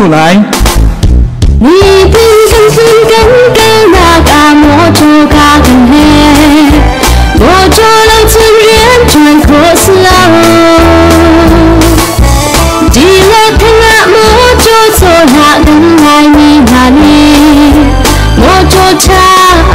cu lai. Nitin kan sun kan kalnak ah mawṭaw ka kan he mawṭaw lo cun rian ṭuan khawh si lo. Di le theng ah mawṭaw caw hlah kan Laimi hna nih mawṭaw ṭha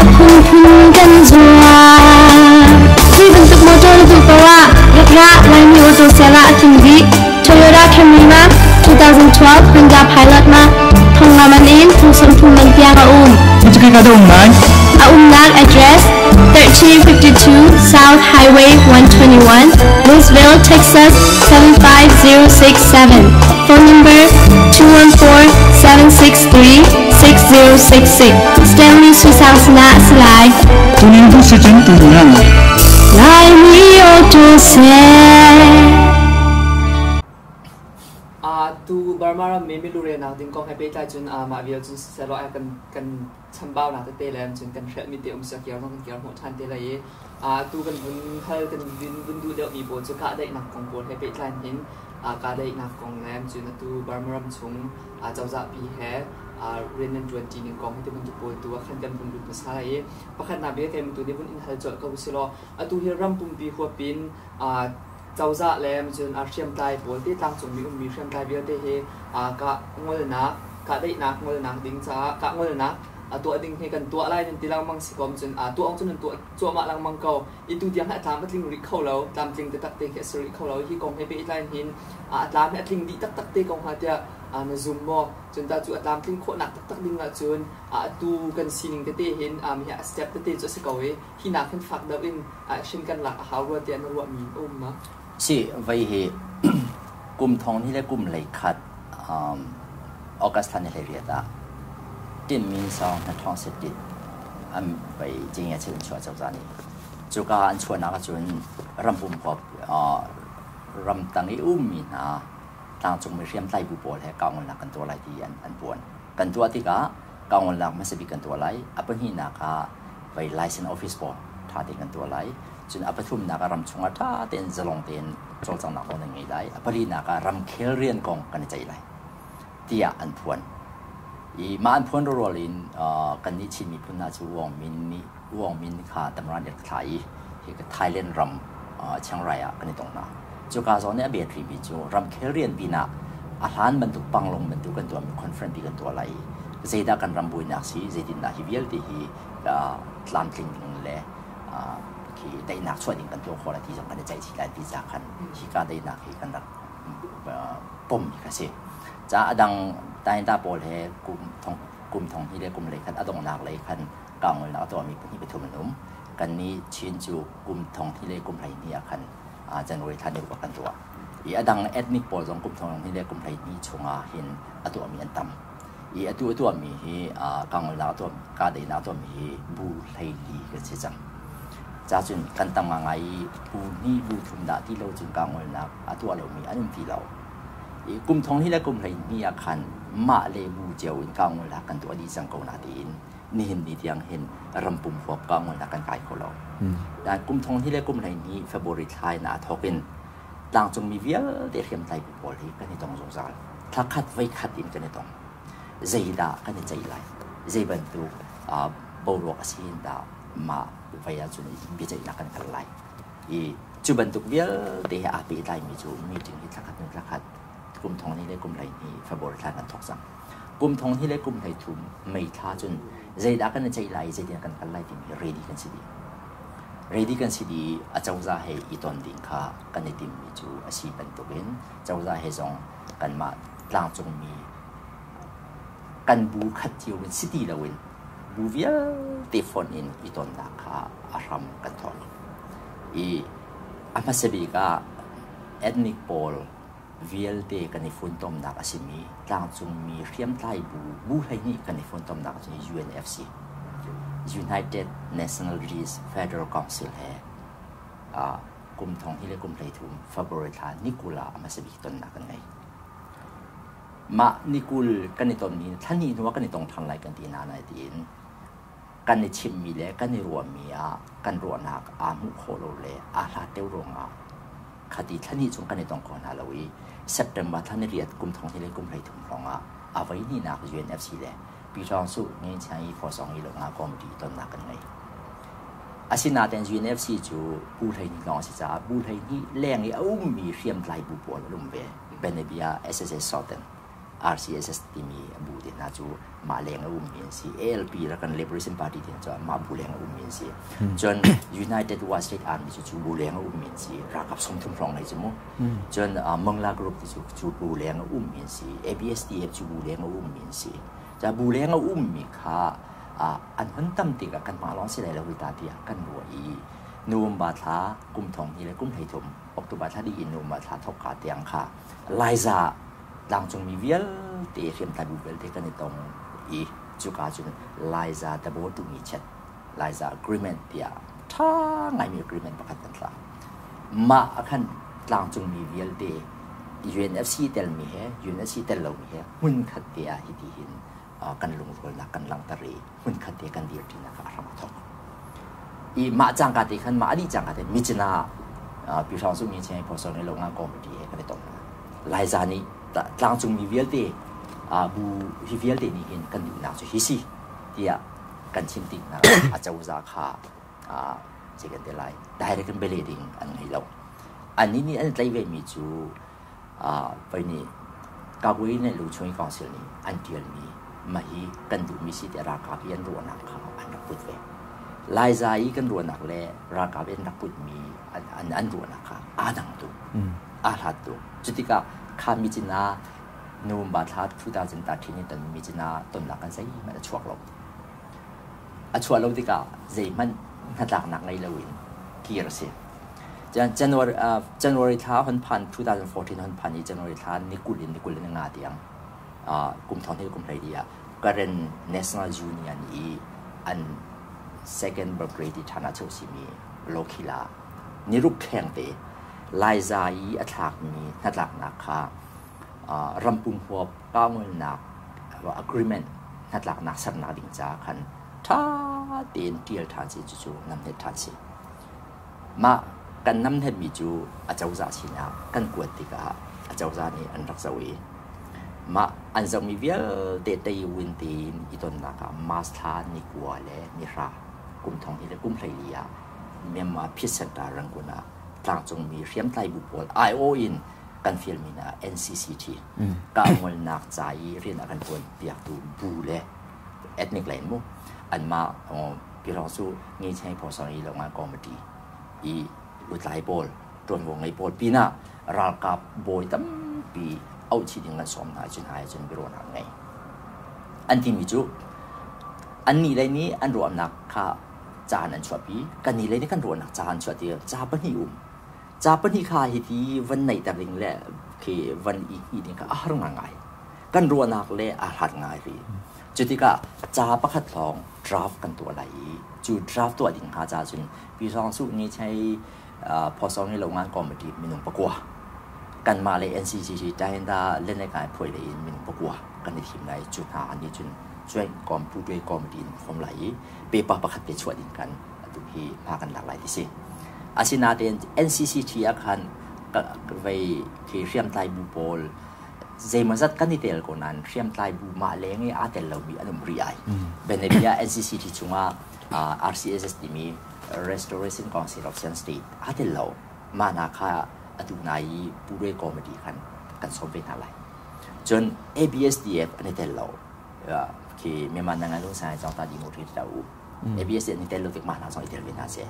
a phunphun kan zuar. Hi bantuk mawṭaw na duh paoh ah rak ra Laimi auto sale ah a tling dih. Toyota Camry ma 2012 Honda Pilot ma thong nga man in thong 30 man tiang a um. Cukai ka dah um lai? A umnak address 1352 South Highway 121, Louisville, Texas 75067. Phone number 214-763-6066. Stanley Suisang sana a si lai. Tunin tu si cun tu na. Laimi auto seh. Tu Burma ram mi milu relnak ding kong he pehtlai cun mah vial cun siseh kan kan chambaunak tete le cun kan hrelhmi te um sia kiar zong kan kiar hnawh ṭhan te lai i tu kan vun hal kan vun duh deuhmi pawl cu kahdaihnak kong pawl he pehtlai hin kahdaihnak kong le cun atu Burma ram chung cozahpi he rian nan ṭuanṭi ning kong hi ti bantuk pawl tu ah khan kan vun lut hmasa lai i pakhatnak bik kei tu nih vun in hal colh ko usilaw atu hi ram pumpi huap in cozah le cun hriamtlai pawl te tlangcungmi ummi hriamtlai vialte hi kah ngolnak kahdaihnak ngolnak ding caah kah ngolnak tuah ding hi kan tuah lai nan ti lengmang si kom cun tuah awk cun nan tuah cuahmah lengmang ko i tu tiang hi a tlam a tling rih kho lo tlamtling taktak te khi a si rih kho lo hi kong he pehtlai hin a tlam hi a tling dih taktak te ko hnga tiah na zum maw cun ta cu a tlamtling khawhnak taktak ding ahcun atu kan sining tete hin hi a step tete cu a si ko i hi nak hin fak deuh in hrin kan lak a hau rua tiah na ruahmi a um ma? Si vei hi kum thong ni le kum lei khat August thla ni hlei riat ah Tinmin song hna thong set tit an vei jingya chil an chuah cozah nih cuka an chuahnak ahcun rampum huap ramtang i ummi hna tlangcungmi hriamtlai bu pawl he kaungolnak kan tuah lai ti an an puan kan tuah tikah kaungolnak hmasa bik kan tuah lai a pahnihnak ah vei license office pawl ṭha tein kan tuah lai cun a pathumnak ah ram chungah ṭha tein zalong tein cawlcanghnak kong nan ngei lai a palinak ah ramkhel rian kong kan i ceih lai tiah an phuan i mah an phuan rual in kannih Chin miphun hna cu Wong Min nih Wong Min kha Tamran nih a thlah i hi Thailand ram Chiang Rai ah kan i tong hna. Cuka zawn nih a biat rihmi cu ramkhel rian pinah a hlan bantuk panglong bantuk kan tuahmi conference pi kan tuah lai i zeidah kan ram buainak si zeitindah hi vialte hi tlamtling ding le khi daihnak chuah ding kan tuah khawh lai ti zong kan i ceih chih lai ti ca khan hika daihnak hi kan rak pommi kha si. Ca a dang tainta pawl he kum thong kum thong hnih le kum lei khat a donghnak lei khan kaungolnak a tuahmi pahnih pathum an um. Kannih Chin cu kum thong hnih le kum 12 ah khan January thla ni ruk ah kan tuah. I a dang ethnic pawl zong kum thong hnih le kum 12 chungah hin a tuahmi an tam. I atu a tuahmi hi kaungolnak a tuah kahdaihnak a tuahmi hi bu 14 kan si cang. Ca cun kan tam ngai i bu hnih bu thum dah ti lo cun kaungolnak a tuah lomi an um ti lo. I kum thong hnih le kum 12 ah khan mah le bu cio in kaungolnak kan tuah dih cang ko na tiin nihin ni tiang hin rampum huap kaungolnak kan kai kho lo. Dan kum thong hnih le kum 12 February thla in aa thawk in tlangcungmi vialte hriamtlai bu pawl hi kan i tong zungzal. Thla khat voi khat in kan i tong. Zeidah kan i ceih lai? Zei bantuk boruak a si in dah mah vei ahcun biaceihnak kan kal lai? I cu bantuk vialte he aa pehtlaimi cu meeting hi thla khat hnu thla khat kum thong hnih le kum 12 February thla kan thawk cang. Kum thong hnih le kum 13 May thla cun zeidah kan i ceih lai i zeitin kan kal lai timi hi ready kan si dih. Ready kan si dih i acozah he i ton ding kha kan i timmi cu a si bantukin cozah he zong kanmah tlangcungmi kan bu khat cio in si ti loin bu vialte fonh in i tonnak kha a hram kan thawk. I a hmasa bik ah ethnic pawl vialte kan i funtomnak a simi tlangcungmi hriamtlai bu bu 12 kan i funtomnak cu UNFC United Nationalities Federal Council he kum thong hnih le kum 13 February thla ni 20 ah a hmasa bik tonnak kan ngei. Mah ni 20 kan i tonmi thla hnih hnu ah kan i tong ṭhan lai kan ti hna nai tiin kan i chimhmi le kan i ruahmi ah kan ruahnak aa hmuh khawh lo le aa hlat deuh ruangah. Khati thla hnih chung kan i tong kho hna lo i September thla ni riat kum thong hnih le kum 13 hrawng ah a voi hnihnak UNFC le Pyidaungsu Ngeichiang i Phawsawng i Lungah Committee tonnak kan ngei. Asinain UNFC cu bu 12 lawng a si caah bu 12 leng i a ummi hriamtlai bu pawl an um ve. Bianabia SSS Southern, RCSS timi bu te hna cu mah leng a ummi an si. ALP Rakan Liberation Party te hna cu mah bu leng a ummi an si. Cun United Wa State Army cu cu bu leng a ummi an si. Ralkap 30 hrawng nei cu mu. Cun Mongla Group ti cu cu bu leng a ummi an si. ABSDF cu bu leng a ummi an si. Ca bu leng a ummi kha an hun tam tikah kanmah lawng si lai lo hi ta tiah kan ruah i November thla kum thong hnih le kum 13 October thla dih in November thla thawkka tiang kha Laiza tlangcungmi vialte hriamtlai bu vialte kan i tong i cuka cun Laiza tabo tumi chet Laiza agreement tiah ṭha ngaimi agreement pakhat kan tla. Mah ah khan tlangcungmi vialte UNFC telmi he UNSC tel lomi he hmunkhat te ah hiti hin kan lungrualnak kan langhter i hmunkhat te kan dirṭinak kha a hram a thawk. I mah cangka te khan mah a dih cangka te Myitkyina Pyidaungsu Ngeichiang Phosong lo nga committee he kan i tong hna. Laiza nih tlangcungmi vialte bu hi vialte nih hin kan duhnak cu hi si tiah kan chim tik hna a cozah kha zei kan ti lai direct in bele ding an ngei lo. Annih nih an tlaih vemi cu pei nih Kagwe le Luchung Council nih an ṭialmi mah hi kan duhmi si tiah ralkap i an ruahnak kha an rak put ve. Laiza i kan ruahnak le ralkap i an rak putmi an ruahnak kha aa dang tuk, aa hlat tuk. Cutikah kha Myitkyina November thla 2013 i ton Myitkyina tonnak kan zeihmanh a chuak lo. A chuah lo tikah zeihmanh hnatlaknak ngei loin kir a si. January thla hon phan 2014 hon phan i January thla ni 20 in ni 25 tiang kum thong hnih kum 14 ah Karen National Union i an second brigade ṭhan ah cheu simi Lokhila niruk kheng te Laiza i a thlakmi hnatlaknak kha rampum huap kaungolnak agreement hnatlaknak sernak ding caah khan ṭha tein ṭial ṭhan si cucu namnet ṭhan si. Mah kan namnetmi cu acozah sinah kan kuat tikah acozah nih an rak zoh i mah an zohmi vialte teiwin tein i tonnak ah March thla ni 9 le ni 10 kum thong hnih le kum 14 ah Myanmar Peace Center Rangoon ah tlangcungmi hriamtlai bu pawl aiawh in kan fialmi hna NCCT kahngolnak ca i rian a kan ṭuan piaktu bu le ethnic lei in mu anmah Pyidaungsu Ngeicheng Phosang i Longan Committee i lutlai pawl ṭuanvo ngei pawl pinah ralkap bawi tampi auhchih ding kan sawm hna cu hna he cun biaruahnak an ngei. An timi cu annih lei nih an ruahnak kha ca an chuahpi, kannih lei nih kan ruahnak ca an chuah ti ca pahnih um. Ca pahnih kha hiti van neihter ding le khi van i hngih ding kha a har ngaingai. Kan ruahnak le aa hlat ngai rih. Cutikah ca pakhat lawng draft kan tuah lai i cu draft tuah ding hnga ca cun Pyidaungsu nih chei Phosong hi Longan Committee minung pakua kanmah le NCCC Tahinda Lenekai phuai lei in minung pakua kan i thim lai. Cu hna nih cun joint Putwe Committee in form lai i paper pakhat te chuah ding kan atu hi hma kan lak lai ti si. Asinain NCCT ah khan vei khi hriamtlai bu pawl zeimawzat kan i tel ko nain hriamtlai bu mah leng i aa tel lomi an um rih ai. Bianabia NCCT chungah RCSS timi Restoration Council of Shan State aa tel lo. Mah hna kha atu nai i Pure Committee khan kan sawm ve hna lai. Cun ABSDF an i tel lo. Khi Myanmar Nangan Lungsangai Cawngta Dimo Ri ta u. ABSDF an i tel lo tik mah hna zong i tel ve hna seh.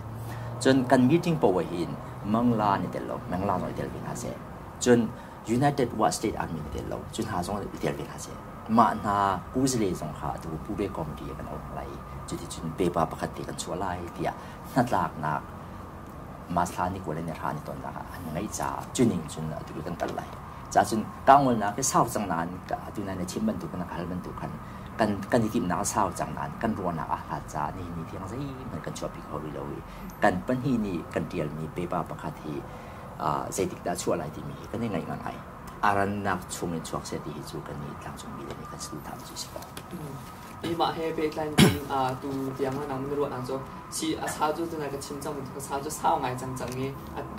Cun kan meeting poah hin Mangla an i tel lo. Mangla zong i tel ve hna seh. Cun United Wa State Army an i tel lo. Cu hna zong i tel ve hna seh. Mah hna kuzale zong kha atu Pube Committee kan auh lai. Cuticun paper pakhat te kan chuah lai tiah hnatlaknak Masla ni kual le ni hra ni tonnak ah an ngeih caah cuning cun atu kan kal lai. Ca cun kangolnak hi sau cang nain atu na chim bantuk na hal bantuk khan kan kan i timhnak a sau cang nain kan ruahnak a hlat caah nihin ni tiang zeihmanh kan chuahpi kho rih lo i kan pahnih nih kan ṭialmi paper pakhat hi zeitik dah chuah lai timi hi kan i ngaih ngai. A rannak chung in chuak seh ti hi cu kan nih tlangcungmi le nih kan saduhthah mi cu a si ko. Keimah he pehtlai in tu tiang ah nang na ruahnak cu si a sau cu tunai ka chim cang a sau cu sau ngai cang cang i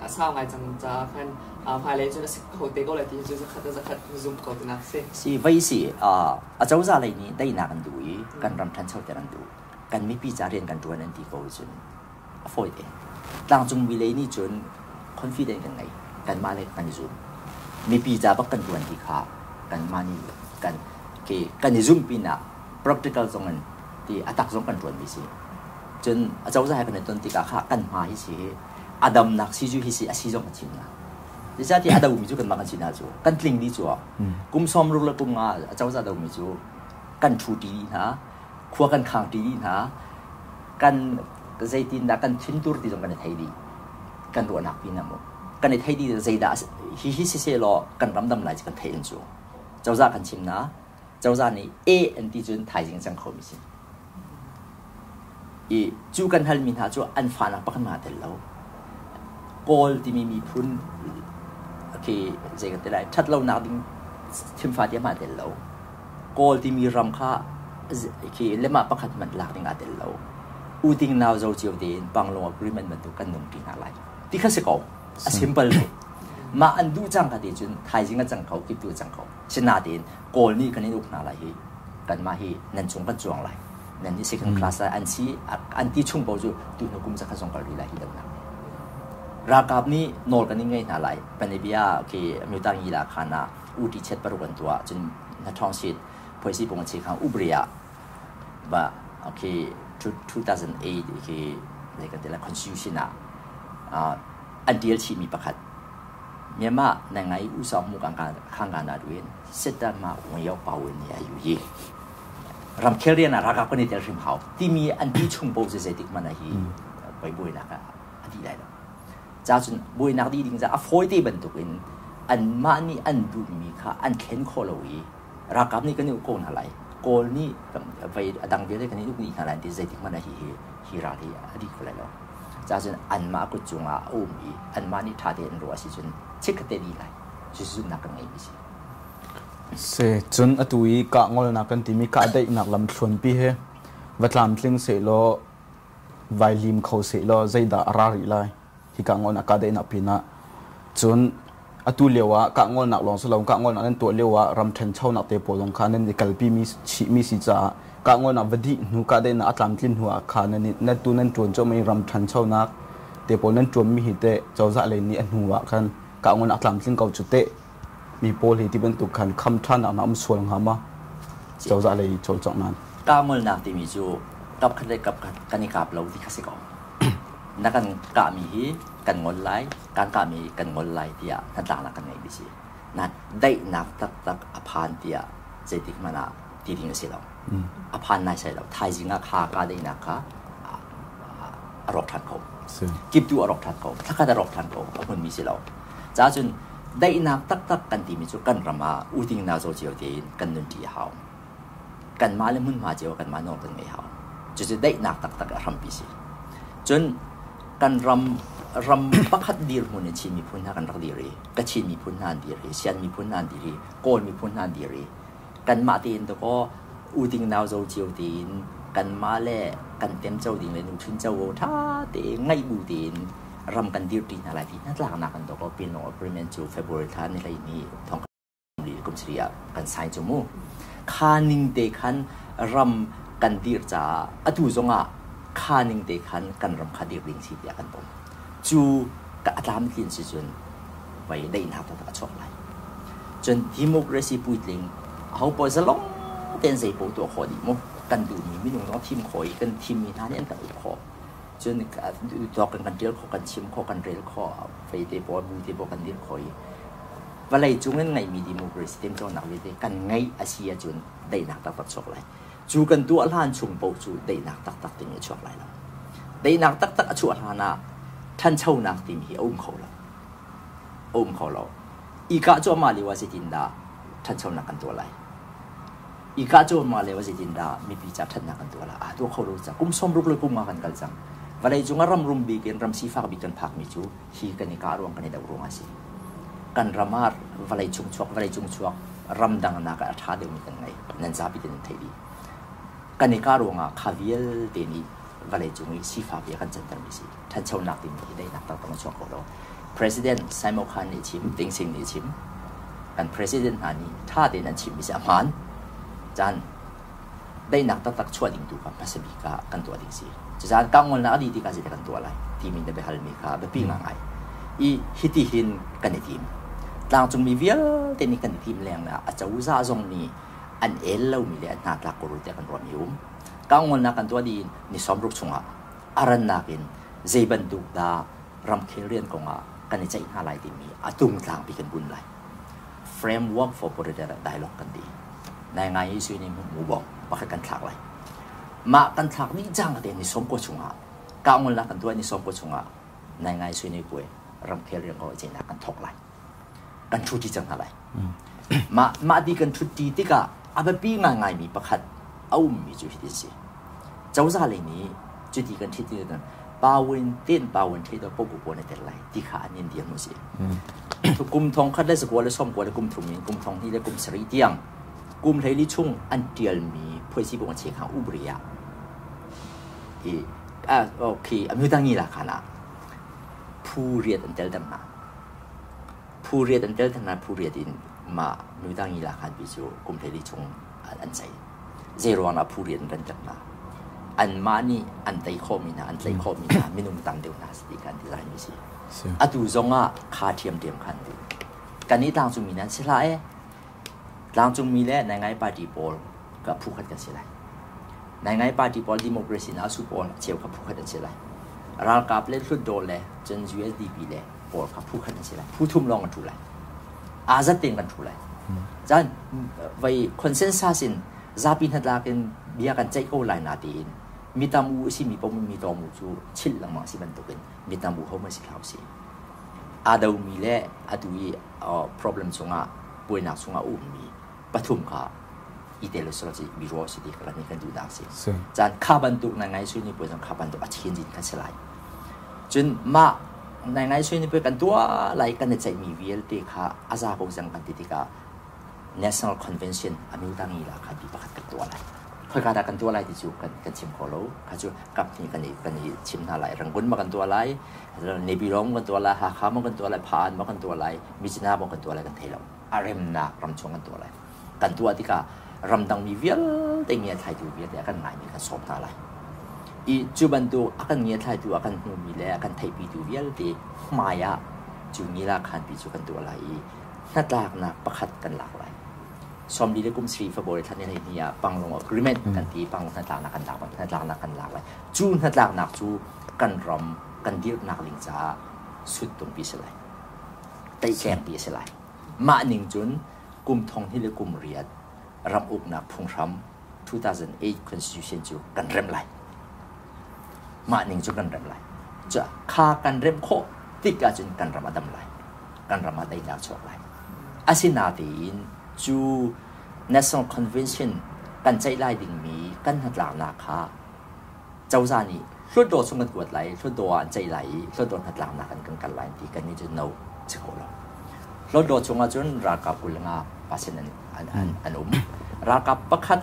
a sau ngai cang caah khan hmailei cun a si kho te ko lai ti cu zakhat le zakhat zum ko tinak si. Si vei si a cozah lei nih daihnak an duh i kan ram ṭhanchoter an duh. Kan mipi ca rian kan ṭuan an ti ko cun a fawi te. Tlangcungmi lei nih cun confident kan ngei. Kanmah le kan i zum. Mipi ca bak kan ṭuan ti kha kanmah nih kan ke kan i zumh pinah practical zong in ti a tak zong kan ṭuanmi si. Cun a cozah he kan i ton tikah kha kan hma hi si hi a damnak si cu hi si a si zong kan chim hna. Zeicahtiah a domi cu kanmah kan si hna cu kan tling dih cu kum 60 le kum nga a cozah domi cu kan ṭhu ṭi dih hna, khua kan khang ṭi dih hna, kan zeitindah kan thintur ti zong kan i thei dih. Kan ruahnak pin ah mu. Kan i thei dih zeidah hi hi siseh law kan ram dam lai cu kan theih in cu. Cozah kan chim na, cozah nih e an ti cun thaizing cang kho mi si. I cu kan halmi hna cu an fahnak pakhat ma tel lo. Kawl timi miphun khi zei kan ti lai ṭhat lonak ding thimfa ti ma tel lo. Kawl timi ram kha khi lemah pakhat hmanh lak ding aa tel lo. Uting nau zo cio tein Panglong Agreement bantuk kan nung ṭi hna lai. Ti kha si ko. A simple tuk. Mah an duh cang ka ti cun thaizing a cang kho, kiptu a cang kho. Sinain Kawl nih kan in uk hna lai hi kanmah hi nan cung kan cuang lai. Nan nih second class lai an si an ti chung paoh cu tu hnu kum zakhat zong kal rih lai hi donak. Ralkap nih nawl kan in ngei hna lai. Panebia khi Myutang Yila khan ah uti chet paruk an tuah cun na thong sit phoisi pung chi khang ubria ba okay 2008 khi zei kan ti lai constitution ah an tial chihmi pakhat Myanmar နိုင်ငံရေးဦးဆောင်မှုကခန်းကဏ္ဍတွင်စစ်တပ်မှဝင်ရောက်ပါဝင်နေရယူရေး ramkhel rian ah ralkap kan i tel hrim hau timi an ti chung paoh cu zeitik hmanh ah hi pei buainak ah a dih lai lo. Ca cun buainak dih ding ca a fawi te bantukin anmah nih an duhmi kha an thlen khawh lo i ralkap nih kan i uk ko hna lai. Kawl nih vei a dang vialte kan i uk dih hna lai ti zeitik hmanh ah hi hi hi ral hi a dih kho lai lo. Ca cun anmah kut cungah a um i anmah nih ṭha tein an ruah si cun chikkhat te dih lai. Cucu zumhnak kan ngeimi si. Si, cun atu i kahngolnak kan timi kahdaihnak lamthluanpi hi va tlamtling sehlaw vai lim kho sehlaw zeidah a ra rih lai? Hi kahngolnak kahdaihnak pinah cun atu lio ah kahngolnak lawng si lo kahngolnak nan tuah lio ah ram ṭhanchonak te pawl zong kha nan i kalpi mi chihmi si caah kahngolnak va dih hnu kahdaihnak a tlamtlin hnu ah kha nan na tu nan ṭuan cuahmah i ram ṭhanchonak te pawl nan ṭuanmi hi teh cozah lei nih a hnu ah khan kahngolnak tlamtling ko cu teh mi pawl hi ti bantuk khan kham ṭhan ah na um sual hnga ma cozah lei cawlcangh nan Kahngolnak timi cu kapkhat le kapkhat kan i kap lo ti kha si ko. Na kan kahmi hi kan ngol lai, kan kahmi kan ngol lai tiah hnatlaknak kan ngeihmi si. Na daihnak taktak a phan tiah zeitik hmanh ah ti ding a si lo. A phan nai sai lo. Thaizing ah kha ka daihnak kha a rawk ṭhan ko. Kiptu a rawk ṭhan ko. Thlakhat a rawk ṭhan ko. A hmunmi si lo. Ca cun daihnak taktak kan timi cu kan ram ah uting na zaw cio tein kan nunṭi a hau. Kanmah le hmunhma cio kanmah nawl kan ngei hau. Cucu daihnak taktak a hrampi si. Cun kan ram ram pakhat dirhmun in Chin miphun hna kan rak dir i Kachin miphun hna an dir i Sian miphun hna an dir i Kawl miphun hna an dir i kanmah tein dakaw uting nau zo cio tein kanmah le kan temco ding le nuhrin covo ṭha tein ngaih bu tein ram kan dirṭi hna lai ti hnatlaknak kan tuah ko. Pinlong Agreement cu February thla ni 12 thong kum sarih ah kan sign cu mu. Kha ning te khan ram kan dir caah atu zongah kha ning te khan kan ram kha dir ding si tiah kan pom. Cu ka a tlamtlin si cun vai daihnak taktak a chuak lai. Cun democracy puitling aho paoh zalong tein zei paoh tuah khawh dih mu. Kan duhmi minung zong thim khawh i kan thimmi hna nih an kan uk khawh. Cun tuak kan kan ṭial khawh, kan chim khawh, kan rel khawh, feite pawl, bu te pawl kan dirh khawh i vawlei cung in ngeihmi democracy temcawnnak vialte kan ngeih a si ahcun daihnak taktak chuak lai. Cu kan tuah hlan chung paoh cu daihnak taktak timi a chuak lai lo. Daihnak taktak a chuah hlan ah ṭhanchonak timi hi a um kho lo. A um kho lo. I kah cuahmah lio ah zeitindah ṭhanchonak kan tuah lai? I kah cuahmah lio ah zeitindah mipi ca ṭhatnak kan tuah lai? Aa tuah kho lo cang. Kum 60 le kum nga kan kal cang. Vawlei cung ah ram rum bik in ram sifak bik kan phakmi cu hi kan i kah ruang kan i doh ruang a si. Kan ram ah vawlei cung chuak, vawlei cung chuak ramdang nak ah a ṭha deuhmi kan ngei. Nan zapi tein nan theih dih. Kan i kah ruangah kha vialte nih vawlei cung i sifak i a kan cantermi si. Ṭhanchonak timi hi daihnak taktak a chuak kho lo. President Simon Khan nih a chim, Ding Sing nih a chim. Kan president hna nih ṭha tein an chimmi si a hmaan. Caan daihnak taktak chuah ding tu kha hmasa bik ah kan tuah ding si. Cucaah kahngolnak a dih tikah zeidah kan tuah lai timi na biahalmi kha biapi ngaingai. I hiti hin kan i tim. Tlangcungmi vialte nih kan i tim lengah acozah zong nih an el lomi le an hna tlak ko rua tiah kan ruahmi um. Kahngolnak kan tuah dih in ni 60 chungah a rannak in zei bantuk dah ramkhel rian kongah kan i ceih hna lai timi a tungtlangpi kan bun lai. Framework for Political Dialogue kan ti. Nai ngai hi sui nih mu bong pakhat kan thlak lai. Mah kan thlak ni cang te ni som ko chungah kahngolnak kan tuah ni som ko chungah nai ngai sui ni puai ramkhel rian ko ceihnak kan thok lai. Kan thu ti cang hna lai. Mah mah ti kan thut ti tikah a biapi ngaingai mi pakhat a ummi cu hitin si. Cozah lei nih cuti kan ṭhit ti pawin ten pawin ṭhe to poku pawl na tel lai ti kha an in dir mu si. Kum thong khat le zakua le sawm kua le kum thum in kum thong hnih le kum sarih tiang kum hleili chung an ṭialmi phuaisi bung a che khang ubri ah i a khi amyutangi la khan ah phu riat an tel dang hna. Phu riat an tel dang hna phu riat in mah myutangi la khan pi cu kum hleili chung an cei. Zeiruangah phu rian an kan hna? Anmah nih an tei khawhmi hna, an tlaih khawhmi hna minung tam deuh hna si ti kha an design mi si. Atu zong ah kha ṭhiamṭhiam khan ti. Kan i tlangcungmi nan si hlah e. Tlangcungmi le Naingai party pawl ka phu khat kan si lai. Naingai party pawl democracy na su pawl cheu kha phu khat an si lai. Ralkap le hlutdaw le cun USDP le pawl kha phu khat an si lai. Phu thum lawng an ṭhu lai. Aa zat tein kan ṭhu lai. Cun vei consensus in zapi hnatlak in bia kan ceih ko lai na tiin mi tam u a si mi pom mi tawng u cu chilh lengmang si bantukin mi tam u ho ma si hlah si. Aa domi le atu i problem chungah buainak chungah a ummi pathum kha i tel usulaw ci mi ruah si ti ka kan duhnak si. Caan kha bantuk na ngai sui ni puai zong kha bantuk a change in kan si lai. Cun mah nai ngai sui ni puai kan tuah lai kan i ceihmi vialte kha a za ko cang kan ti tikah National Convention amyutangi la kha bi pakhat kan tuah lai. Khoika dah kan tuah lai ti cu kan kan chim kho lo. Kha cu kap hnih kan i kan i chim hna lai. Rangoon ma kan tuah lai, Naypyidaw kan tuah lai, Hakha ma kan tuah lai, Phaan ma kan tuah lai, Myitkyina ma kan tuah lai kan thei lo. A remnak ram chung kan tuah lai. Kan tuah tikah ramdang mi vialte ngiathlaitu vialte a kan ngaimi kan sawm hna lai. I cu bantuk a kan ngiathlaitu, a kan hmumi le a kan theihpitu vialte hmai ah cu ngila khanpi cu kan tuah lai i hnatlaknak pakhat kan lak lai. Sawmli le kum sri February thla ni hleihnih ah Panglong Agreement kan ti Panglong hnatlaknak kan lak hnatlaknak kan lak lai. Cu hnatlaknak cu kan ram kan dirhnak ding caah suttung pi si lai. Teitlengpi a si lai. Mah ning cun kum thong hnih le kum riat ram uknak phunghram 2008 Constitution cu kan remh lai. Mah ning cu kan remh lai. Cu kha kan remh khawh tik ahcun kan ram a dam lai. Kan ram ah daihnak chuak lai. Asinain cu National Convention kan ceih lai dingmi kan hnatlaknak kha cozah nih Hlutdaw chung kan kuat lai, Hlutdaw ah an ceih lai i Hlutdaw hnatlaknak in kan kal lai ti kan nih cu no si kho lo. Hlutdaw chung ah cun ralkap 25 percent an um. Ralkap pakhat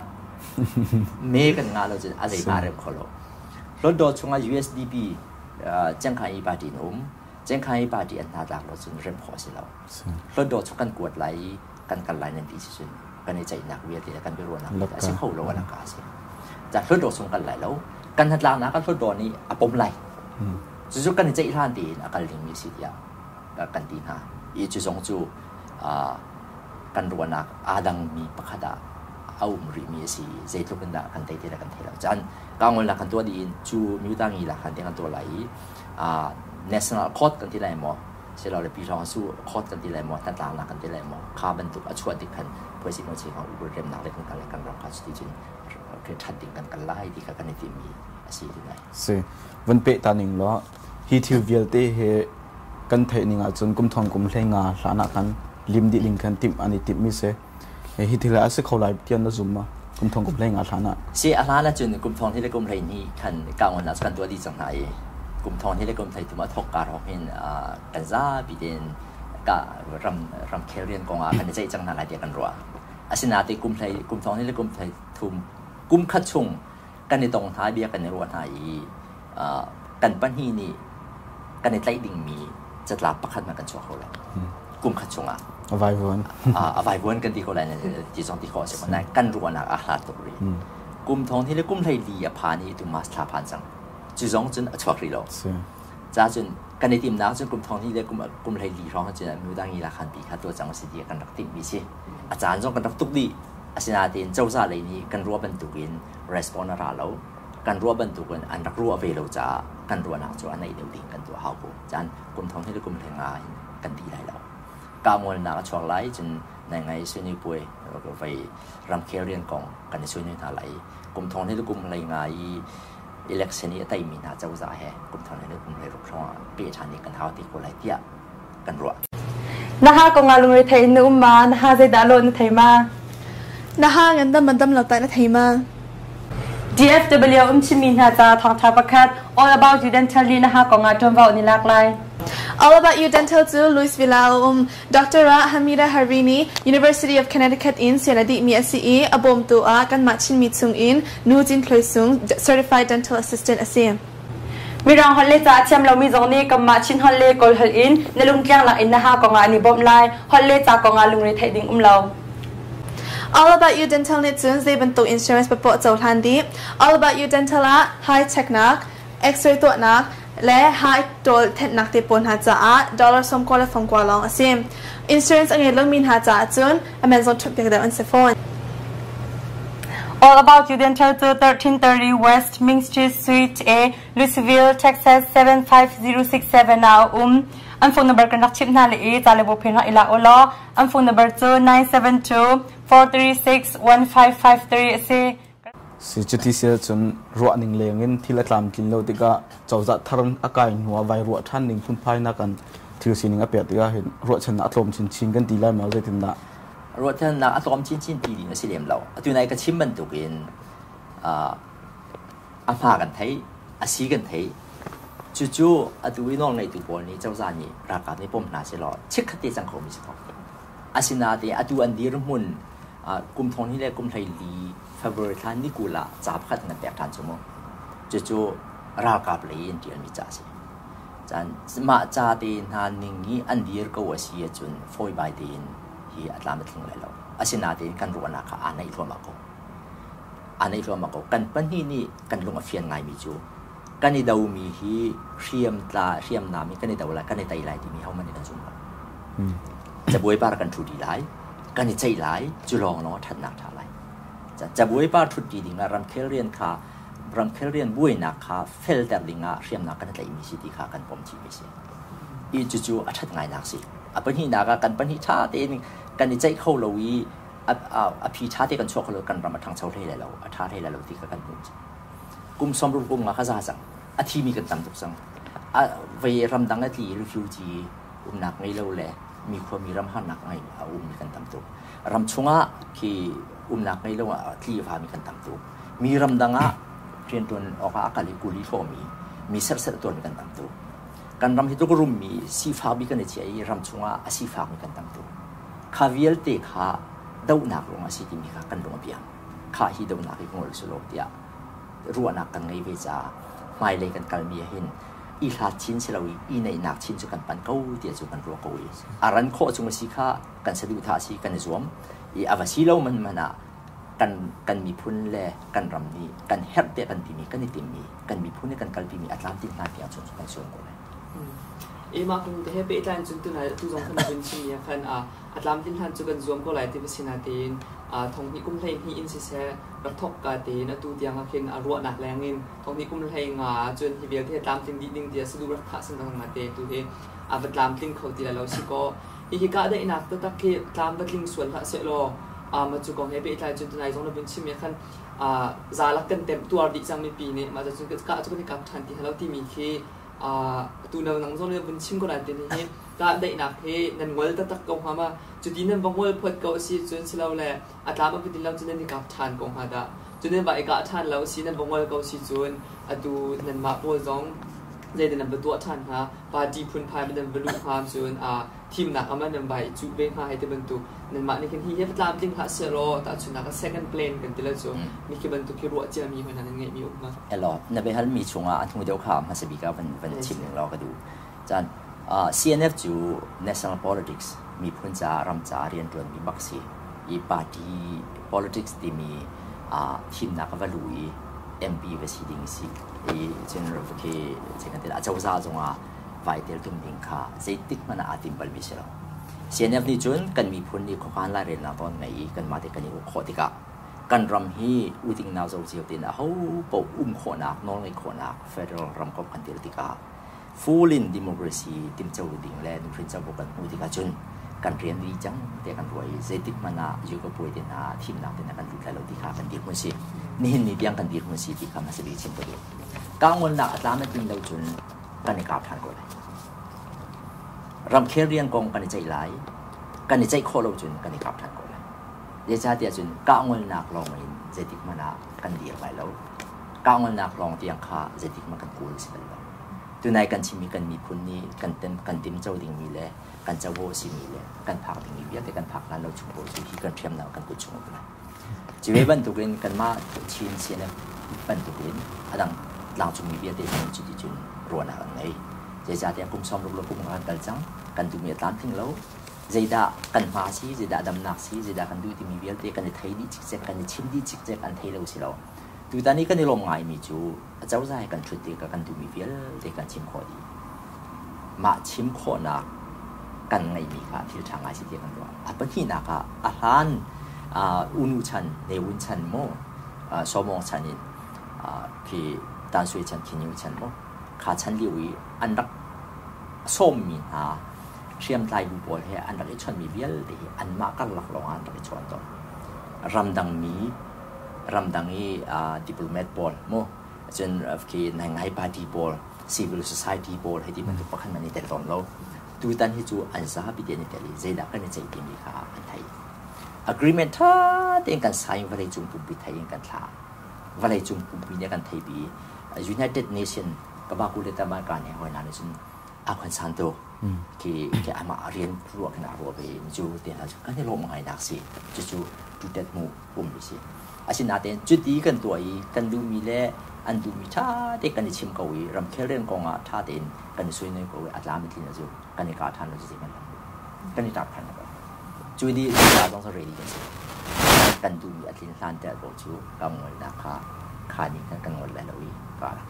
me kan ngah lo cun a zeihmah rem kho lo. Hlutdaw chung ah USDP Cengkhanyi party in um. Cengkhanyi party an hnatlak lo cun rem khawh a si lo. Hlutdaw chung kan kuat lai i kan kal lai nan ti si cun kan i ceihnak vialte le kan biaruahnak vialte a si kho lo a laka a si. Ca hlutdaw chung kal lai lo. Kan hnatlaknak kan hlutdaw nih a pom lai. Cucu kan i ceih hlan tein a kal dingmi a si tiah kan ti hna. I cu zong cu kan ruahnak aa dangmi pakhat ah a um rihmi a si i zeitluk in dah kan tei ti le kan thei lo. Caan kangolnak kan tuah dih in cu myutangi la khan te kan tuah lai i national court kan ti lai maw silole pi hrawng su court kan ti lai maw hnatlaknak kan ti lai maw kha bantuk a chuah tik khan phuaisi mo chi kha ubur remnak le kan kal kan ram kha cuti cun ṭhat ding kan kal lai ti kha kan i timmi a si ti lai. Si van peh ta ning law hi thil vialte he kan theih ning ahcun kum thong kum hlei nga hlan ah khan lim dih ding khan timh an i timh mi si. Hi thil a si kho lai tian na zum ma kum thong kum hlei nga hlan ah? Si a hlan ahcun kum thong hi le kum hlei hnih khan kaungan ah kan tuah dih cang hna i kum thong hi le kum hlei thum a thok kar hok hin kan zapi tein Ka ram ramkhel rian kong ah kan i ceih cang hna lai tiah kan ruah. Asinain kum hlei kum thong hnih le kum hlei thum kum khat chung kan i tong hna, bia kan i ruah hna i kan pahnih nih kan i tlaih dingmi catlap pakhat hmanh kan chuak kho lo. Kum khat chungah. A vaivuan. A vaivuan kan ti ko lai, ti zong ti khawh a si ko. Nain kan ruahnak a hlat tuk rih. Kum thong hnih le kum 14 a phan i tu March thla phan cang. Cu zong cun a chuak rih lo. Ca cun kan i timnak cun kum thong hnih le kum 14 hrawng cun mudang i lakhan pi kha tuah cang si ti kan rak timhmi si. A caan zong kan rak tuk dih. Asinain cozah lei nih kan ruah bantukin respond a ra lo. Kan ruah bantukin an rak ruah ve lo caah kan ruahnak cu a naih deuh ding kan tuah hau ko. Caan kum thong hnih le kum 15 in kan ti lai lo. Kahngolnak a chuak lai cun nai ngai suni puai vai ramkhel rian kong kan i suni hna lai. Kum thong hnih le kum 15 i election i a teimi hna cozah he kum thong hnih le kum 16 hrawng ah peh ṭhan ding kan hau te ko lai tiah kan ruah. Na ha kong ah lungre thei in na um ma? Na ha zeidah lawh na thei ma? Na ha ngandam mandam lo tai na thei ma? DFW um chimmi hna ca thawngṭha pakhat All About You Dental nih na ha kong ah ṭuanvo an i lak lai. All About You Dental cu Louisville ah a um. Dr. Hamida Harini, University of Connecticut in sian a dihmi a si i a bawmtu ah kanmah Chinmi chungin Nu Cin Thloi Sung, Certified Dental Assistant a si. Mirang holh le ca a thiam lomi zong nih kanmah Chin holh le Kawl holh in na lungtliang lak in na ha kong ah an i bawmh lai. Holh le ca kong ah lungre theih ding um lo. All About You Dental nih cun zei bantuk insurance papoah cohlan dih. All About You Dental ah high checknak, X-ray tuahnak, le high ṭawl thenhnak te pawl hna caah dollar 90 le fangkua lawng a si. Insurance a ngei lomi hna caah cun a man zong ṭhumh piak deuh an si fawn. All About You Dental cu 1330 West Ming Street, Suite A, Louisville, Texas 75067 ah a um. An phone number kan rak chimh hna le i ca le bu phen rak i lak u law an phone number cu 972 436 1553 a si. Si cuti si ahcun ruah ning leng in thil a tlamtlin lo tikah cozah thar a kai hnu ah vai ruah ṭhan ning phunphai nak an thil sining a pek tikah hin ruahchannak a tlawm chinchin kan ti lai maw, zeitindah? Ruahchannak a tlawm chinchin ti ding a si lem lo. Atu nai ka chim bantukin a hma kan theih, a si kan theih. Cucu atu i nawlngeitu pawl nih, cozah nih, ralkap nih pom hna sehlaw chikkhat te cang khomi si ko. Asinain atu an dirhmun kum thong hnih le kum 14 February thla ni 20 ah ca pakhat an kan pek ṭhan cu mu. Cucu ralkap lei in ṭialmi ca a si. Caan mah ca te hna ning i an dir ko a si ahcun fawibai tein hi a tlam a tling lai lo. Asinain kan ruahnak kha aa naih thluahmah ko. Aa naih thluahmah ko. Kan pahnih nih kan lung a fian ngaimi cu kan i domi hi hriam tla hriamnam in kan i do lai, kan i tei lai timi hohmanh nih kan zum lo. Cabuai par kan ṭhu dih lai, kan i ceih lai, cu lawnglawng a ṭhatnak ṭha lai. Cabuai par ṭhut dih dingah ramkhel rian kha, ramkhel rian buainak kha felter dingah hriamnak kan i tlaihmi si ti kha kan pom chihmi si. I cucu a ṭhat ngainak si. A pahnihnak ah kan pahnih ṭha tein kan i ceih kho lo i a phi ṭha te kan chuak kho lo, kan ram a ṭhangcho hlei lai lo, a ṭha hlei lai lo ti kha kan hmuh. Kum 60 kum nga kha za cang. A thimi kan tam tuk cang. Vei ramdang a tli refugee umnak ngei lo le mi khua mi ram harnak ngei a ummi kan tam tuk. Ram chungah khi umnak ngei lo ah tli a vami kan tam tuk. Mi ramdang ah rianṭuan awkah a kal i kuli hlawmi, mi serhsat a tuarmi kan tam tuk. Kan ram hi tluk rummi sifak bik kan i chiah i ram chungah a sifakmi kan tam tuk. Kha vialte kha dohnak ruangah a si timi kha kan lung a piang. Kha hi dohnak hi ngol selaw tiah ruahnak kan ngei ve caah hmailei kan kalmi ah hin i hlat chin si lo i i neihnak chin cu kan pan ko tiah cu kan ruah ko i a ran khawh chung a si kha kan saduhthah a si, kan i zuam i a va si lo man man ah kan miphun le kan ram nih kan herh tiah kan timi, kan i timmi, kan miphun nih kan kalpimi a tlamtlin hna tiang chung cu kan zuam ko lai. E mah kong te he pehtlai in cun tunai tu zong khan vun chim mi khan a tlamtlin hlan cu kan zuam ko lai ti va si natein thong hnih kum 12 in siseh rak thok ka tein atu tiang ah khin a ruahnak leng in thong hnih kum 15 cun hi vialte tlamtling dih ding tiah saduh rak thah sin dang ma te tu hi a va tlamtling kho ti lai lo si kaw hi hi kahdaihnak taktak khi tlam va tling sual hlah seh law ma cu kong he pehtlai cun tunai zong na vun chim mi khan zalak kan temh tuar dih cang mipi nih mah cun kah cu kan i kap ṭhan ti halo timi khi tu na nang zong na vun chim ko lai ti hi kahdaihnak hi nan ngol taktak ko hnga ma? Cuti nan va ngol phot ko si cun silole a tlam a pitin lo cun nan i kap ṭhan ko hnga dah? Cun nan va i kah ṭhan lo si, nan va ngol ko si cun atu nanmah pawl zong zeidah nan va tuah ṭhan hnga? Party phunphai nan va luh hnga cun? Thimnak ah nan vai cuh ve hnga hei ti bantuk nanmah nih khin hi hi tlamtling hlah sehlaw tahchunhnak ah second plan kan ti le cu mi khi bantuk khi ruah ciami hoi hna nan ngeihmi um ma? Elaw, na biahal mi chungah a hnu deuh kha hmasa bik ah van van chim ning law ka duh. Caan CNF cu national politics miphun ca ram ca rianṭuan mi bak si. I party politics timi thimnak a va lu i MP va si ding si. I cun khi kan ti acozah zongah vai tel tum ding kha zeitik hmanh ah aa tim balmi si lo. CNF nih cun kan miphun nih khuakhan lairelnak nawl ngei i kanmah te kan i uk khawh tikah kan ram hi uting nau zo cio tein aho paoh um khawhnak nawl ngeih khawhnak federal ramkomh kan til tikah full in democracy timco ding le nuhrin covo kan hmuh tikah cun kan rian dih cang tiah kan ruah i zeitik hmanh ah Yugopuai te hna thimnak te hna kan lut lai lo ti kha kan dirhmun si. Nihin ni tiang kan dirhmun si ti kha hmasa bik chim ka duh. Kangolnak a tlam a tlin lo cun kan i kap ṭhan ko lai. Ramkhel rian kong kan i ceih lai. Kan i ceih khawh lo cun kan i kap ṭhan ko lai. Zeicahtiah cun kahngolnak lawng in zeitik hmanh ah kan dir lai lo. Kahngolnak lawng tiang kha zeitik hmanh kan kawl si bal lo. Tunai kan chimmi kan miphun nih kan tem kan timco dingmi le kan covo a simi le kan phak dingmi vialte kan phak hlan lo chung paoh cu hi kan hriamnam kan kut chung um lai. Cu ve bantukin kanmah Chin CNF bantukin a dang tlangcungmi vialte zong cuti cun ruahnak an ngei. Zeicahtiah kum 60 le kum nga kan kal cang, kan duhmi a tlamtling lo. Zeidah kan hma si, zeidah damnak si, zeidah kan duh timi vialte kan i thei dih cikcek, kan i chim dih cikcek, an thei lo si lo. Tutan i kan i lawm ngaimi cu acozah he kan ṭhut tikah kan duhmi vialte kan chim khawh dih. Mah chim khawhnak kan ngeihmi kha thil ṭha ngai si tiah kan ruah. A pahnihnak ah a hlan unu chan, Ne Win chan maw, Sawmawng chan in khi Tan Sui chan, Khin Yu chan maw, kha chan lio i an rak sawmmi hna hriamtlai bu pawl he an rak i chawnhmi vialte hi anmah karlak lawng ah an rak i chawn tawn. Ramdang mi, ramdang i diplomat pawl mu, cun khi nai party pawl, civil society pawl hei ti bantuk pakhat man i tel tawn lo. Tutan hi cu an zapi te an i tel i zeidah kan i ceih timi kha an thei. Agreement ṭha tein kan sign vawlei cung pumpi thei in kan thlah. Vawlei cung pumpi nih kan thei bi United Nation kabaku le tamaka ne hoi na nih cun a khon san tu khi khi amah rian ruah khin a ruah ve cu te hna cu kan i lawm ngai nak si. Cucu tutet mu um mi si. Asinain cuti kan tuah i kan duhmi le an duhmi ṭha te kan i chim ko i ramkhel rian kong ah ṭha tein kan i suinoi ko i a tlam a tlin cu kan i kah ṭhan lo cuti kan lam kan i ṭap ṭhan lo. Cu di ca zong cu ready kan si. Kan duhmi a tlin hlan te ko cu ka ngolnak kha kha nih khan kan ngol lai lo i ka rak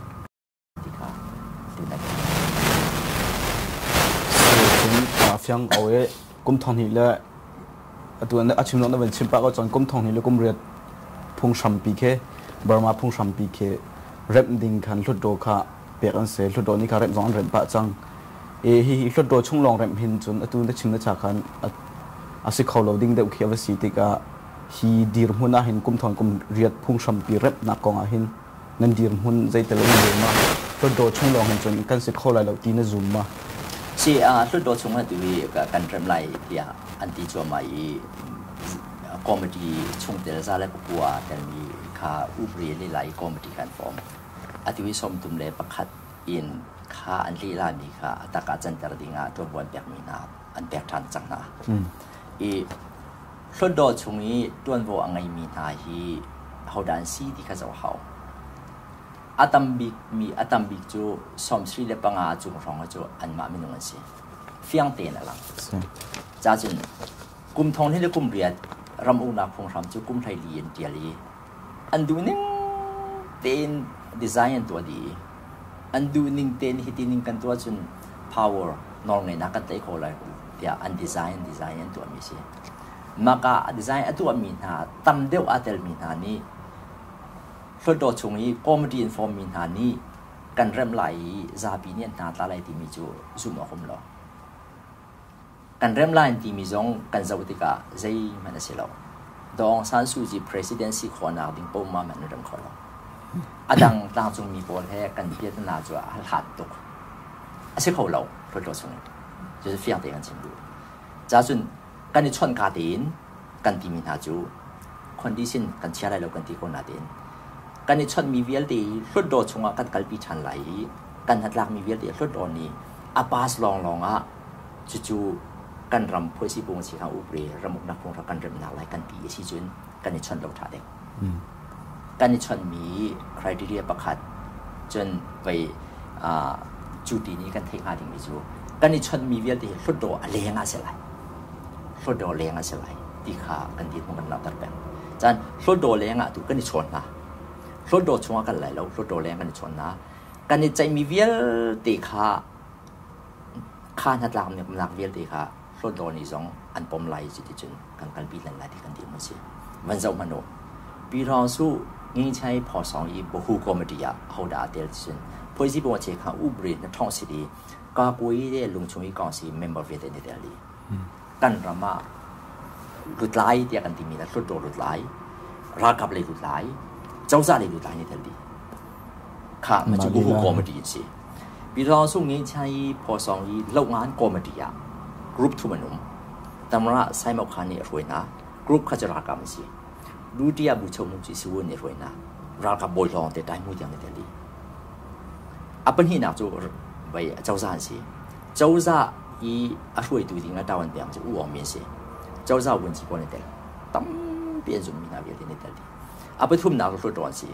ti kha tutan. Cun fiang ko i kum thong hnih le atu a chim na van chim pah ko cun kum thong hnih le kum riat phunghrampi khi Burma phunghrampi khi remh ding khan hlutdaw kha pek an si. Hlutdaw nih kha remh zong an remh pah cang. E hi hi hlutdaw chung lawng remh hin cun atu na chim na cha khan a si kho lo ding deuh khi a va si tikah hi dirhmun ah hin kum thong kum riat phunghrampi remhnak kong ah hin nan dirhmun zeitel in zum ma? Hlutdaw chung lawng hin cun kan si kho lai lo ti na zum ma? Si hlutdaw chung ah tu hi kan rem lai tiah an ti cuahmah i committee chungtel za le pakua telmi kha upri an i la i committee kha an form. Atu hi 31 in kha an lehla mi kha a tak ah canter ding ah ṭuanvo an pekmi hna an pek ṭhan cang hna. I Hlutdaw chung i ṭuanvo a ngeimi hna hi hodah an si ti kha zoh a hau. A tam bikmi a tam bik cu 75 cung hrawng cu anmah minung an si. Fiang tein a lang. Cacun kum thong hnih le kum riat ram uknak phunghram cu kum 14 in ṭial i an duhning tein design an tuah dih i an duhning tein hiti ning kan tuah cun power nawlngeihnak kan tlaih khawh lai tiah an design design an tuahmi a si. Maka design a tuahmi hna tam deuh aa telmi hna nih Hlutdaw chung i committee in form mi hna nih kan remh lai i zapi nih an hna tla lai timi cu zumh awk um lo. Kan remh lai an timi zong kan zoh tikah zeihmanh a si lo. Daw Aung San Suu Kyi president si khawhnak ding poah hmanh an rem kho lo. A dang tlangcungmi pawl he kan piatana cu a hlat tuk. A si kho lo Hlutdaw chung in. Cucu fiang tein kan chim duh. Cacun kan i chawnh ka tein kan timi hna cu condition kan chia lai lo kan ti ko natein kan i chawnhmi vialte hi hlutdaw chungah kan kalpi ṭhan lai i kan hnatlakmi vialte hlutdaw nih a pass lawnglawng ah cucu Kan ram phuaisi pung si kha upri ramuknak phung kan remnak lai kan ti si cun kan i chon lo tha ding. Kan i chon mi criteria pakhat cun vei cu ti ni kan theih hnga ding mi cu kan i chon mi vialte hi hlutdaw a leng ah si lai. Hlutdaw leng ah si lai ti kha kan ti hmung kan langhter peng. Chan hlutdaw leng ah tu kan i chawn hna. Hlutdaw chungah kan lai lo, hlutdaw leng kan i chawn hna. Kan i ceihmi vialte kha kha hnatlaknak vialte kha hlawtlaw nih zong an pom lai cuticun kan kalpi lan lai ti kan ti mu si. Van zoh hmanh u. Pi Rong Su Ngingchai Phaw Song i Bohu Committee ah hodah aa tel ticun Phuaisi Bawng Che kha ubri na thong si di ka kui le lungchung i kong si member vialte ni tel di. Kan ram ah lutlai tiah kan timi la hlutdaw lutlai, ralkap lei lutlai, cozah lei lutlai ni tel di. Kha ma cu Bohu Committee in si. Pi Rong Su Ngingchai Phaw Song i Lohngan Committee ah group thum an um. Tamra Saimok Khan nih a hruai hna. Group kha cu ralkap an si. Duty ah bucho mu ci siwu nih hruai hna. Ralkap bawi lawng te tai mu tiang ni tel dih. A pahnihnak cu vai cozah an si. Cozah i a hruaitu ding a tawan piang cu U Aung Min si. Cozah vun ci pawl ni tel. Tampi an zummi hna vialte ni tel dih. A pathumnak cu Hlutdaw an si.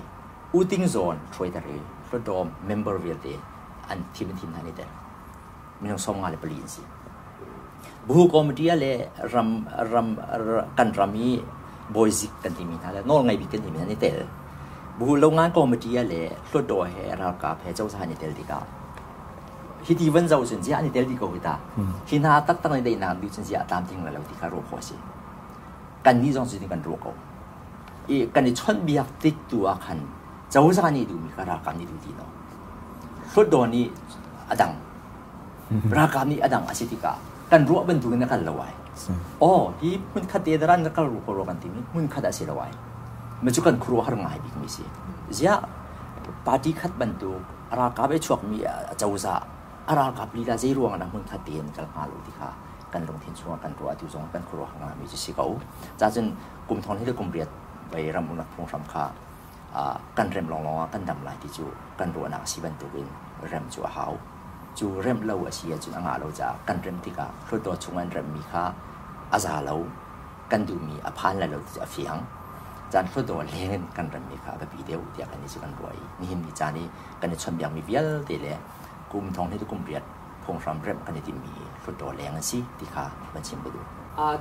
U Ting Zawn hruaiter i Hlutdaw member vialte an thim thim hna ni tel. Minung 54 an si. Bu committee le ram ram kan ram i bawizik kan timi hna le nawl ngei bik kan timi hna ni tel. Bu longan committee le hlutdaw he ralkap he cozah ni tel tikah hiti van zo cun zia ni tel di ko hi ta. Hi hna taktak ni deihnak du cun zia tlam ting la lo ti kha ruah khawh si. Kan nih zong cu kan ruah ko. I kan i chawnh biak tik tu ah khan cozah nih duhmi kha ralkap nih duh ti lo. Hlutdaw nih a dang. Ralkap nih a dang a si tikah kan ruah bantukin a kal lo ai. Aw, hi hmun khat te daran na kal ru ko kan timi hmun khat a si lo ai. Ma cu kan khuaruah har ngai bik mi si. Ziah party khat bantuk ralkap e chuak mi cozah a ralkap lila zei ruang ah hmun khat te in kal hnga lo ti kha kan lungthin chungah kan ruah tu zong kan khuaruah ngai mi cu si ko. Ca cun kum thong hi le kum riat vai ram unak phunghram kha kan rem lawnglawng ah kan dam lai ti cu kan ruahnak a si bantukin rem cu a hau. Cu remh lo a si ahcun a ngah lo caah kan remh tikah hlutdaw chung an remhmi kha a za lo, kan duhmi a phan lai lo ti cu a fiang. Caan hlutdaw leng in kan remhmi kha a biapi deuh tiah kan i cu kan ruah i nihin ni caan i kan i chawnhbiakmi vialte le kum thong hnih kum riat phunghram remh kan i timhmi hi hlutdaw leng an si ti kha van chim ka duh.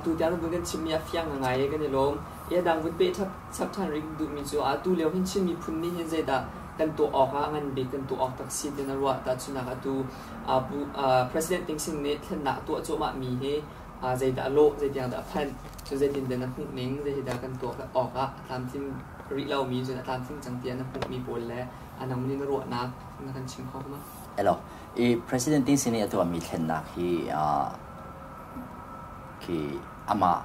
Tu tiang vun kan chimmi a fiang ngai i kan i lawm. I dang vun peh chap ṭhan rih duhmi cu atu lio hin Chin miphun nih hin zeidah kan tuah awk ah ngan bik kan tuah awk tak si ti na ruah. Tahchunhnak atu President Ting Sing nih thlennak a tuah cuahmah mi hi zeidah a lawh, zeitiang dah a phanh, cun zeitin dah na hmuh ning, zeidah kan tuah awk ah a tlamtling rih lomi cun a tlamtling cang tiah na hmuhmi pawl le a nang nih na ruahnak na kan chim kho ma? Hello. I President Ting Sing nih a tuahmi thlennak hi khi amah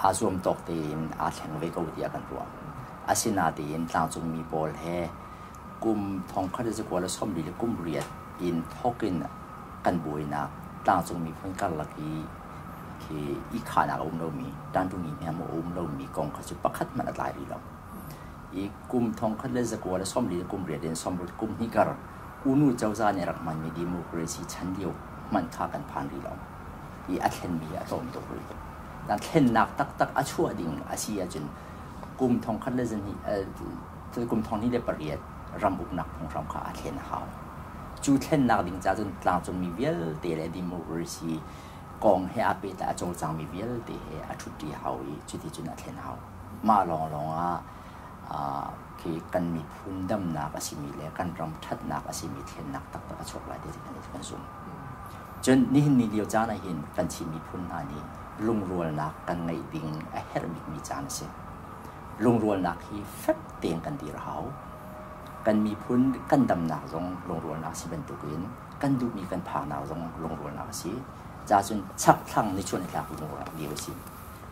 aa zuam tawk tein aa thleng ve ko tiah kan ruah. Asinain tlangcungmi pawl he kum thongkhat le zakua le sawmli le kum riat in thawk in kan buainak tlangcung miphun karlak i khi i khahnak a um lomi, ṭanṭumi hmel a um lomi kong kha cu pakhat hmanh a tlai rih lo. I kum thongkhat le zakua le sawmli le kum riat in sawmruk kum hnih kar unu cozah nih a rak hmanmi democracy chan lio hmanh kha kan phan rih lo. I a thlenmi a tlawm tuk rih. Na thlennak taktak a chuah ding a si ahcun kum thongkhat le zahnih kum thonghnih le pariat ram uknak phunghram kha a thlen a hau. Cu thlennak ding ca cun tlangcungmi vialte le democracy kong he aa pehtlai a cawlcangmi vialte he a ṭhutṭi a hau i cuti cun a thlen a hau. Mah lawnglawng ah khi kan miphun damnak a simi le kan ram ṭhatnak a simi thlennak taktak a chuak lai ti kan kan zumh. Cun nihin ni lio caan ah hin kan Chin miphun hna nih lungrualnak kan ngeih ding a herh bikmi caan a si. Lungrualnak hi fek tein kan dir a hau. Kan miphun kan damnak zong lungrualnak si bantukin kan duhmi kan phaknak zong lungrualnak a si. Ca cun chakthlang nichuah nitlak lungrualnak lio a si.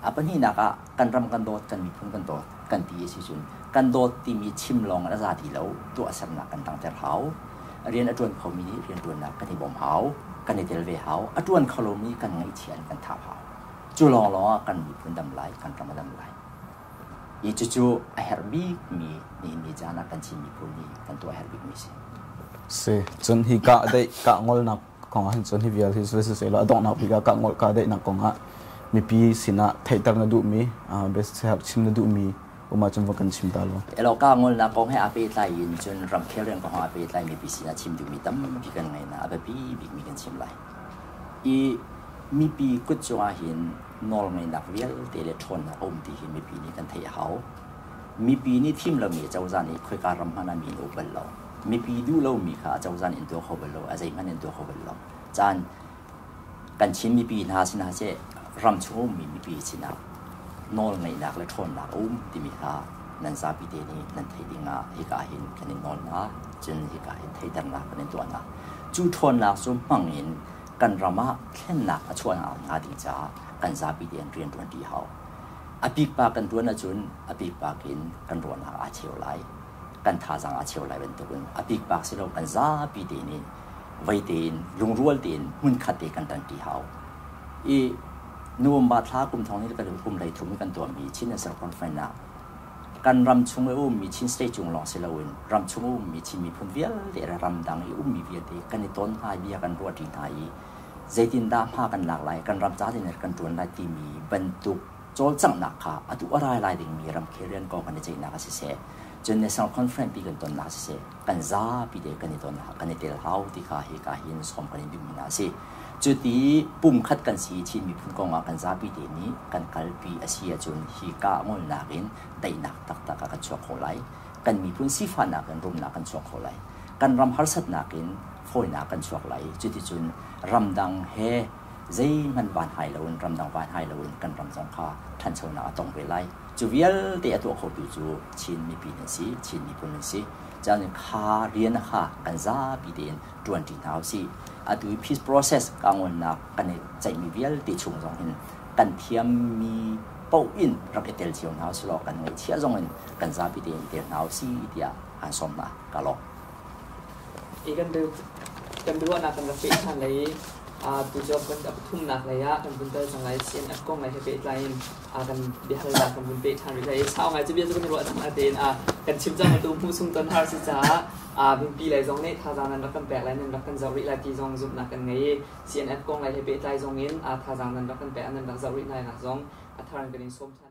A pahnihnak ah kan ram kan dawt, kan miphun kan dawt kan ti a si cun kan dawt timi chim lawng in a za ti lo, tuahsernak kan langhter hau. Rian a ṭuan khomi nih rianṭuannak kan i bawm hau, kan i tel ve hau. A ṭuan kho lomi kan ngaihchia in kan thap hau. Cu lawnglawng ah kan miphun dam lai, kan ram a dam lai. I cucu a herh bikmi nihin ni caan ah kan Chin miphun nih kan tuah a herh bikmi si. Si, cun hi kah deih kah ngolnak kong ah hin cun hi vial hi siseh law a donghnak bik ah kah ngol kah daihnak kong ah mipi sinah theihter na duhmi biasiak chim na duhmi um ahcun va kan chim ta law. Elo ka ngolnak kong he aa pehtlai in cun ramkhel rian kong aa pehtlai mipi sinah chim duhmi tampi kan ngei na a biapi bikmi kan chim lai. I mipi kut cungah hin nawlngeihnak vialte le ṭhawnnak a um ti hi mipi nih kan theih a hau. Mipi nih thim lomi cozah nih khoika ram hmanh ah mi an uk bal lo. Mipi duh lomi kha a cozah nih an tuah kho bal lo, a zeihmanh an tuah kho bal lo. Caan kan Chin mipi hna sinah seh ram chung a ummi mipi sinah nawlngeihnak le ṭhawnnak a um timi kha nan zapi te nih nan theih ding ah hika hin kan in nawl hna. Cun hika hin theihternak kan in tuah hna. Cu ṭhawnnak cu hmang in kan ram ah thlennak a chuah hnga ding caah kan zapi tein rian ṭuanṭi hau. A pikpak kan ṭuan ahcun a pikpak in kan ruahnak aa cheu lai, kan thazaang aa cheu lai bantukin a pikpak si lo kan zapi te nih vei tein lungrual tein hmunkhat te kan ṭanṭi hau. I November thla kum thong ni kan kum hlei thum i kan tuahmi Chin National Conference ah kan ram chung i ummi Chin State chung lawng si loin ram chung i ummi Chin miphun vialte le ramdang i ummi vialte kan i ton hna i bia kan ruahṭi hna i zeitindah hma kan lak lai, kan ram ca tein kan ṭuan lai timi bantuk cawlcanghnak kha atu a rai lai dingmi ramkhel rian kong kan i ceihnak ah siseh, cun National Conference pi kan tonnak ah siseh, kan zapi te kan i ton kan i tel hau ti kha hika hin sawm kan in duhmi hna a si. Cuti pumkhat kan si Chin miphun kong ah kan zapi te nih kan kalpi a si ahcun hi kah ngolnak in daihnak taktak ah kan chuak kho lai. Kan miphun sifahnak in rumnak kan chuak kho lai. Kan ram harsatnak in fawinak kan chuak lai. Cuticun ramdang he zeihmanh van hai loin ramdang van hai loin kan ram zong kha ṭhanchonak a tong ve lai. Cu vialte a tuah khotu cu Chin mipi nan si, Chin miphun nan si. Cun kha rian kha kan zapi tein ṭuanṭi hna usih. Atu i peace process kangonnak kan i ceihmi vialte chung zong hin kan thiammi paoh in rak i tel cio hna usih law kan ngaihchiah zong in kan zapi tein i tel hna usih tiah aan sawm hna. Ka lawm. I kan kan biaruahnak kan rak peh ṭhan lai i tu cu kan a pathumnak lei ah kan vun tel cang lai. CNF kong lei he pehtlai in kan biahalnak kan vun peh ṭhan rih lai i sau ngai cu bia cu kan i ruah cang natein kan chim cang atu hmuh sung ton har si caah mipi lei zong nih thazaang nan rak kan pek lai nan rak kan zoh rih lai ti zong zumhnak kan ngei i CNF kong lei he pehtlai zong in thazaang nan rak kan pek nan rak zoh rih lai nak zong a thar in kan in sawm ṭhan.